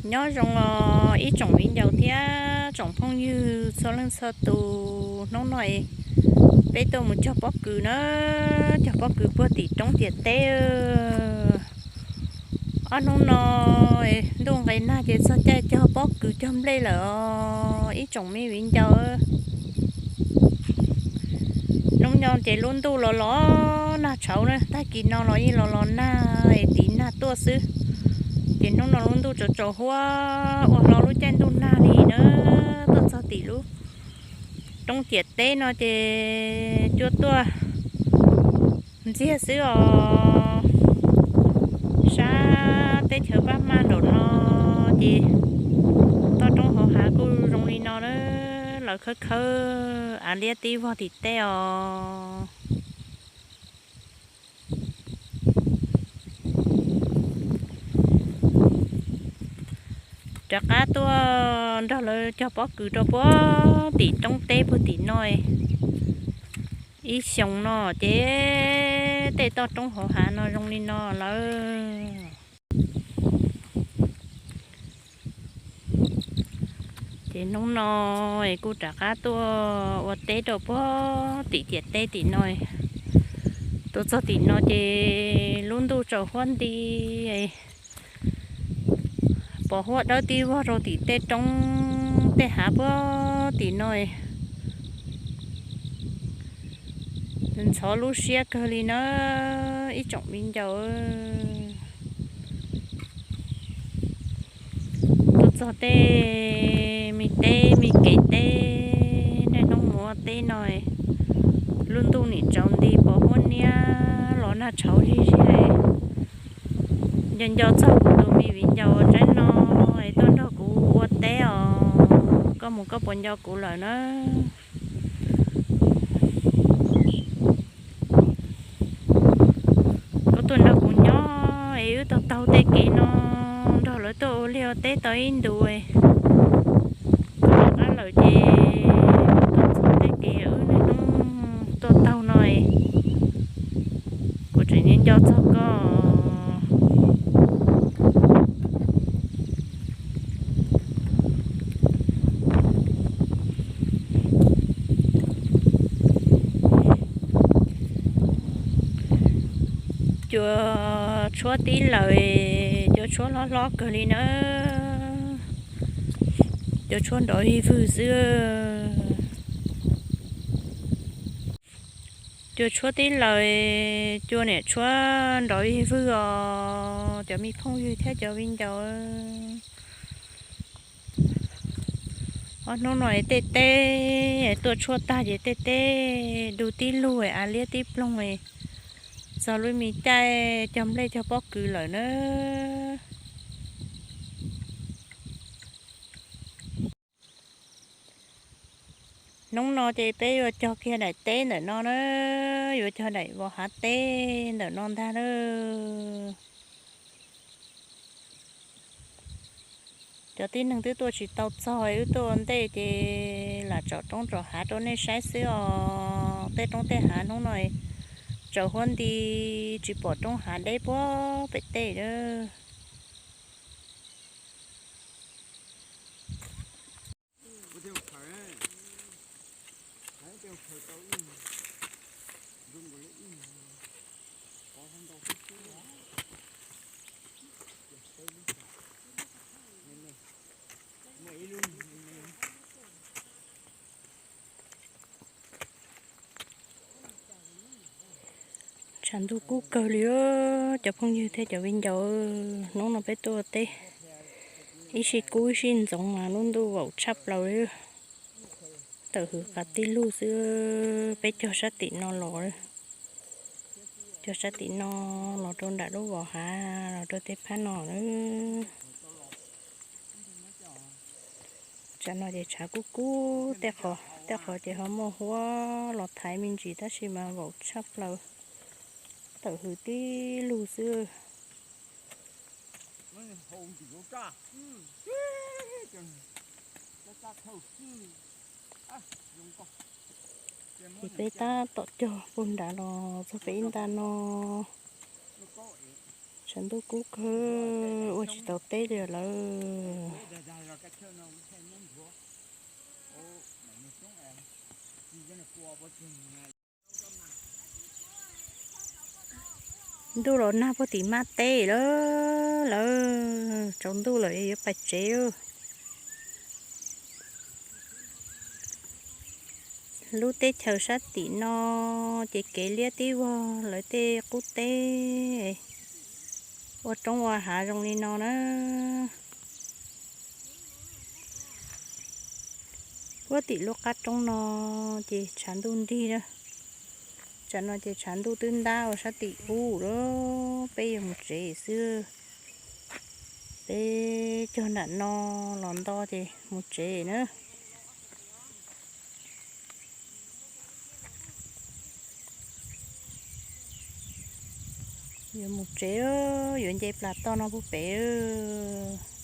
Nyob zoo os ib tsoom viv ncaus thiab tsoom phooj ywg txhua leej txhua tus, hnub no peb tuaj mus cog pob kws na, cog pob kws puag tim roob ciam teb. Ob hnub no ntuj nqes nag ces txog caij cog pob kws cog nplej lawm os ib tsoom me viv ncaus. Hnub nyoog ces lub ntuj los los nag tshauv na, tag kis no los yeej los los nag es tiv nag tuaj xwb. Ces hnub no lub ntuj tsaus tsaus huab ua hlo lub caij ntuj nag li na. Tuaj txog tim lub roob ciam teb no ces cua tuaj ntxiag xwb os. Sab teb chaws Paj Hmaj nraum no ces toj roob hauv hav kuj zoo li no na, lawv khawb khawb av liab tib vog tim tej os. Rov qab tuaj nrog lawv cog pob kws rau puag tim roob teb puag tim no. Ib xyoos no ces tej toj roob hauv hav no zoo li no lawm. Ces hnub no es kuj rov qab tuaj ua teb rau puag tim ciam teb tim no. Tuaj txog tim no ces lub ntuj tsaus huab nti, pos huab dawb tib vog rau tim tej roob tej hav puag tim no. Ntxhov lub siab kawg li na ib tsoom viv ncaus. Tuaj txog tej me teb me kev teb niaj hnub mus ua teb no, lub ntuj nim tsaus nti pos huab niab los nag tshauv zig zig. Nco nco txog kuv tus me viv ncaus tsaib no es tuaj nrog kuv ua teb os, koj mus koj puas nco kuv lawm na? Koj tuaj nrog kuv nyob es wb tau taug tej kev no nrog lawv tuaj ua liaj ua teb tau ib ntus. Koj rov qab lawm ces tuaj txog tej kev wb niaj hnub tuaj taug no, kuv tseem nco nco txog koj. Cua tshuab tib lawm, cua tshuab hlob hlob kawg li na. Cua tshuab nrov vig vwg xwb. Cua tshuab tib lawm, cua niam tshuab nrov vig vwg os cov me phooj ywg thiab cov viv ncaus. Ob hnub no tej teb tuaj tshuab tag ces tej teb du tib lug, av liab tib ploog, txog lub me caij cog nplej cog pob kws lawm na. Hnub no ces peb yuav cog kiag daim teb ntawm no na, yuav cog daim vos hav teb ntawm no ntag na. Cov tib neeg twb tuaj tsis tau txog, wb tuaj ua ntej ces lam tsom roob tsom hav rau nej saib xwb os. Tej roob tej hav hnub no tsaus huab nti, tsis pom roob hav deb puag pem tej lawm. Tshav ntuj kub kawg li, cov phooj ywg thiab cov viv ncaus. Hnub no peb tuaj ua teb, ib sij kub ib sij ntxoov mas lub ntuj vaum tshaj plaws li. Tawm hws qab tib lug xwb, peb cog sab tim no los, cog sab tim no los rau nram lub vos hav los rau tej phab no na. Tsam no ces tshav kub kub, tej qhov tej qhov ces ho muaj huab los thaiv me ntsis tab sis mas vaum tshaj plaws, tawm hws tib lug xwb. Ces peb tab tom cog puag nrad los txog pem ib nta no. Ntuj kub kawg, ua tsis tau teb li lawm. Ntuj los nag puag tim maj teb lawm, lawv tsaus ntuj lawm yuav pais tsev lawm. Lub teb chaws sab tim no ces kev liab tib vog lawv tej qub teb, ua roob ua hav zoo li no na. Puag tim lub qab roob no ces tshav ntuj nrig na. Tsam no ces tshav ntuj twb ntab ua sab tim ub lawm, peb yuav mus tsev xwb. Peb cog nram no los nto ces mus tsev na. Yuav mus tsev, yuav nce plas toj no puag pem.